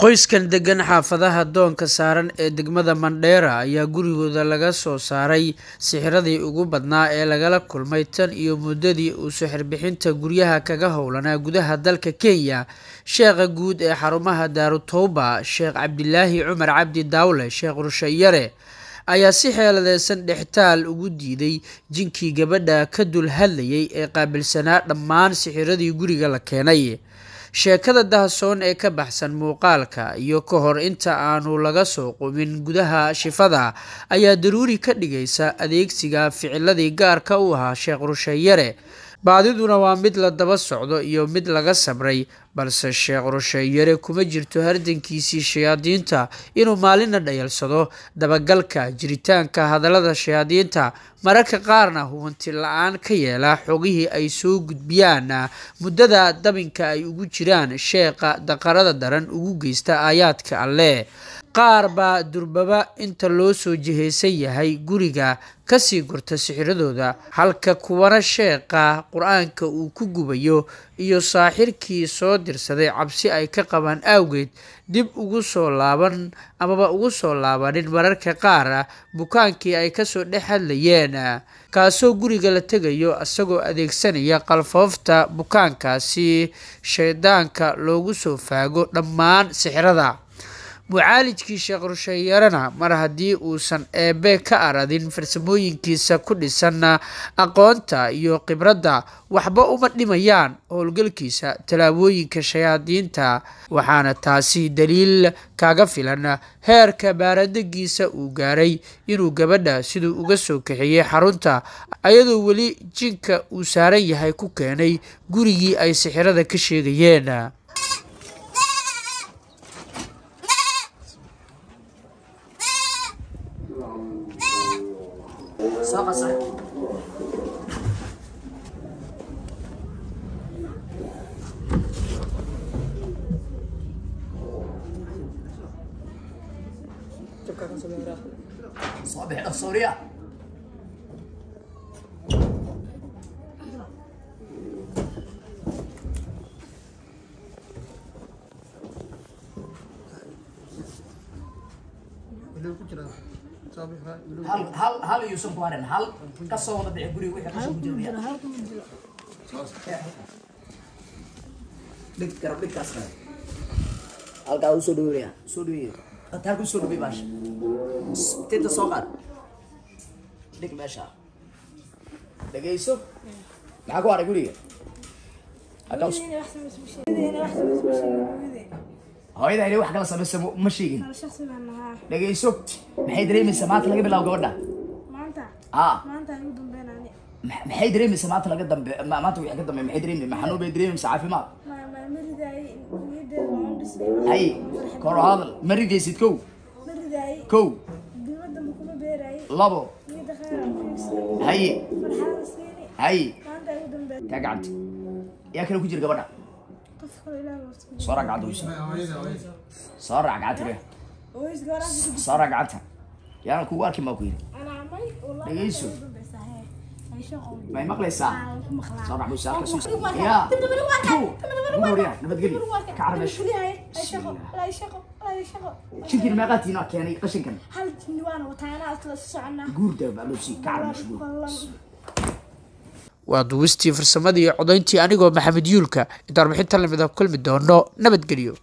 Qoyskan degan xaafadaha doonka saaran ee degmada Mandheera ayaa gurigooda laga soo saaray sixiradii ugu badnaa ee lagala kulmay tan iyo muddadii uu sixir bixinta guryaha kaga howlanaa gudaha dalka Kenya. Sheekha guud ee xarumaha Daaru Towba, Sheekh Cabdilaahi Cumar Cabdi Daawle, Sheekh Rushayare, ayaa si xeeladeysan dhextaal ugu diiday jinkii gabadha ka dul hadlayay ee qaabilsanaa dhammaan sixiradii guriga la keenay. Sheekada dahsoon ee ka baxsan muuqaalka iyo ka hor inta aanu laga soo qumin gudaha shifada ayaa daruuri ka dhigaysa adeegsiga ficiladii gaarka u ahaa Sheekh Rushayare. Baadiduna waa mid la daba socdo iyo mid laga sabray, balse Sheekh Rushayare kuma jirto hardankiisii shayaadiinta inuu maalinna dhayalsado dabagalka jiritaanka hadallada shayaadiinta, mararka qaarna hubanti la-aan ka yeela xogihii ay soo gudbiyaan muddada dabinka ay ugu jiraan sheekha daqarada daran ugu geysta aayaadka Alle. Qaar baa durbaba inta loo soo jihaysan yahay guriga kasii gurta sixiradooda, halka kuwana sheekha qur-aanka uu ku gubayo iyo saaxirkii soo dirsaday cabsi ay ka qabaan awgeed dib ugu soo laaban amaba ugu soo laabanin mararka qaar bukaankii ay kasoo dhex hadlayeen, kaasoo guriga la tegayo isagoo adeegsanaya qalfoofta bukaankaasi shaydaanka loogu soo faago dhammaan sixirada. Mucaalijkii Sheekh Rushayarena mar haddii uusan eebe ka aradin farsamooyinkiisa ku dhisan aqoonta iyo khibradda, waxba uma dhimayaan howlgalkiisa tallaabooyinka shayaadiinta, waxaana taasi daliil kaga filan heerka baaradegiisa uu gaaray inuu gabadha siduu uga soo kaxeeyey xarunta ayadoo weli jinka uu saaran yahay ku keenay gurigii ay sixirada ka sheegayeen. Soo qasay. Soo bixi dhaqsooriya. Hal hal hal yuusan ku harin, hal ka soo wada bixi guriga wixii qashin ku jira. Dhig garab dhigkaas qale, halkaa usoo dhaweynaya, soo dhaweeya hata, halka usoo dhawey baasha tinta soo qaad, dhig meesha. Dhegeyso, maxaa ku haray guriga? Halkaa hooyada inay wax kala samayso ma sheegin. Dhegeyso, maxay dareemaysaa maanta laga bilaabo gabadha? Maxay dareemaysaa maanta laga dambe, maanta wixii ka dambe maxay dareemaysaa? Ma xanuun bay dareemaysaa, caafimaad? Hay kor u hadal, ma ridaysid? Kow kow labo, haye haye, taa gacanta yaa kale ku jira gabadha? Soo raac gacanta, hoyso, soo raac gacanta, riix, soo raac gacanta, yaana kugu arkin baa ku yidhi. Dhegeyso, may maqlaysaa? Soo raac boyso, halkaas ya ku horiya. Nabadgelyo, ka cara meesha. Jinkiina meeqaa tiinaa keenay qashinkan? Guurda baa loo sii, ka cara meesha, guur. Waa duwistii farsamadii iyo codayntii anigoo Maxamed Yuulka. Inta warbixintan lamida kulmi doono, nabadgelyo.